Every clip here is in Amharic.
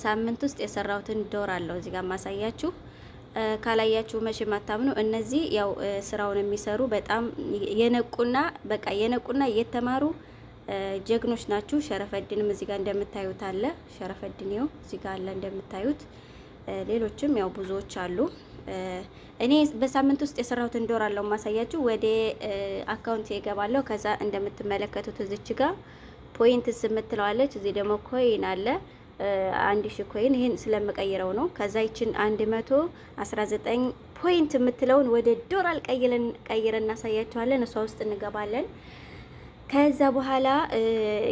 በሳምንት ውስጥ የሰራሁትን ዶላር ነው እዚህ ጋር ማሳያችሁ። ካላያችሁ መቼም አታምኑ። እነዚህ ያው ስራውን የሚሰሩ በጣም የነቁና በቃ የነቁና የተማሩ ጀግኖች ናቸው። ሸረፈድንም እዚህ ጋር እንደምታዩት አለ። ሸረፈድን ይኸው እዚህ ጋር አለ እንደምታዩት። ሌሎችም ያው ብዙዎች አሉ። እኔ በሳምንት ውስጥ የሰራሁትን ዶላር ነው ማሳያችሁ። ወደ account እገባለሁ። ከዛ እንደምትመለከቱት እዚች ጋር points የምትለዋለች። እዚህ ደግሞ coin አለ፣ 1000 coin፣ ይህን ስለምቀይረው ነው። ከዛ ይችን 119 point የምትለውን ወደ ዶላር ቀይረን ቀይረን እናሳያችኋለን። እሷ ውስጥ እንገባለን። ከዛ በኋላ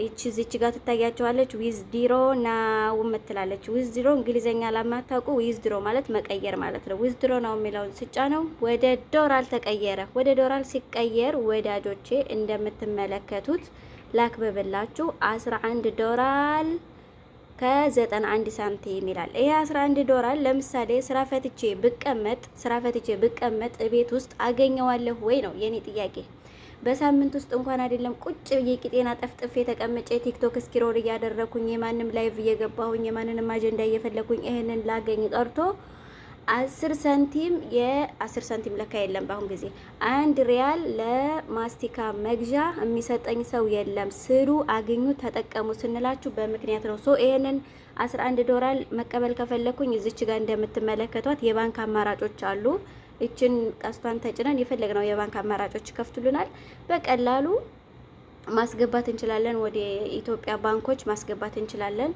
ይቺ እዚች ጋር ትታያችኋለች። Withdraw now የምትላለች። Withdraw፣ እንግሊዘኛ ለማታውቁ withdraw ማለት መቀየር ማለት ነው። Withdraw now የሚለውን ስጫነው ወደ ዶላር ተቀየረ። ወደ ዶላር ሲቀየር ወዳጆቼ እንደምትመለከቱት ላክብብላችሁ፣ 11 ዶላር ከ91 ሳንቲም ይላል። ይሄ 11 ዶላር ለምሳሌ ስራ ፈትቼ ብቀመጥ ቤት ውስጥ አገኘዋለሁ ወይ ነው የኔ ጥያቄ። በሳምንት ውስጥ እንኳን አይደለም፣ ቁጭ ብዬ ቂጤን አጠፍጥፌ ተቀምጬ ቲክቶክ scroll እያደረኩኝ፣ የማንም live እየገባሁኝ፣ የማንንም አጀንዳ እየፈለኩኝ ይህንን ላገኝ ቀርቶ 10 ሳንቲም፣ የ10 ሳንቲም ለካ የለም በአሁን ጊዜ፣ 1 ሪያል ለማስቲካ መግዣ የሚሰጠኝ ሰው የለም። ስሩ፣ አግኙ፣ ተጠቀሙ ስንላችሁ በምክንያት ነው። So ይሄንን 11 ዶላር መቀበል ከፈለኩኝ እዚች ጋር እንደምትመለከቷት የባንክ አማራጮች አሉ። ይችን ቀስቷን ተጭነን የፈለግነው የባንክ አማራጮች ይከፍቱልናል። በቀላሉ ማስገባት እንችላለን። ወደ ኢትዮጵያ ባንኮች ማስገባት እንችላለን።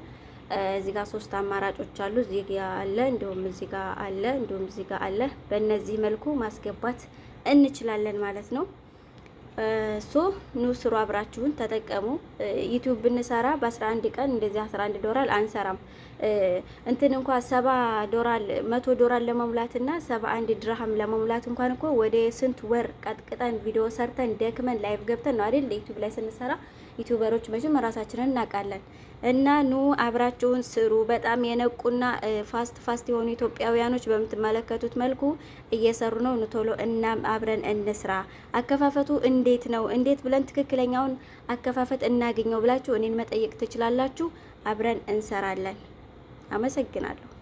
እዚህ ጋር ሶስት አማራጮች አሉ። እዚህ ጋር አለ፣ እንዲሁም እዚህ ጋር አለ፣ እንዲሁም እዚህ ጋር አለ። በእነዚህ መልኩ ማስገባት እንችላለን ማለት ነው። So ኑ ስሩ፣ አብራችሁን ተጠቀሙ። ዩቲዩብ ብንሰራ በ11 ቀን እንደዚህ 11 ዶላር አንሰራም። እንትን እንኳ 70 ዶላር፣ 100 ዶላር ለመሙላትና 71 ድርሃም ለመሙላት እንኳን እኮ ወደ ስንት ወር ቀጥቅጠን፣ ቪዲዮ ሰርተን፣ ደክመን፣ live ገብተን ነው አይደል? ዩቲዩብ ላይ ስንሰራ ዩቲዩበሮች መቼም ራሳችንን እናውቃለን። እና ኑ አብራችሁን ስሩ። በጣም የነቁና fast fast የሆኑ ኢትዮጵያውያኖች በምትመለከቱት መልኩ እየሰሩ ነው። ኑ ቶሎ እናም አብረን እንስራ። አከፋፈቱ እንዴት ነው፣ እንዴት ብለን ትክክለኛውን አከፋፈት እናገኘው ብላችሁ እኔን መጠየቅ ትችላላችሁ። አብረን እንሰራለን። አመሰግናለሁ።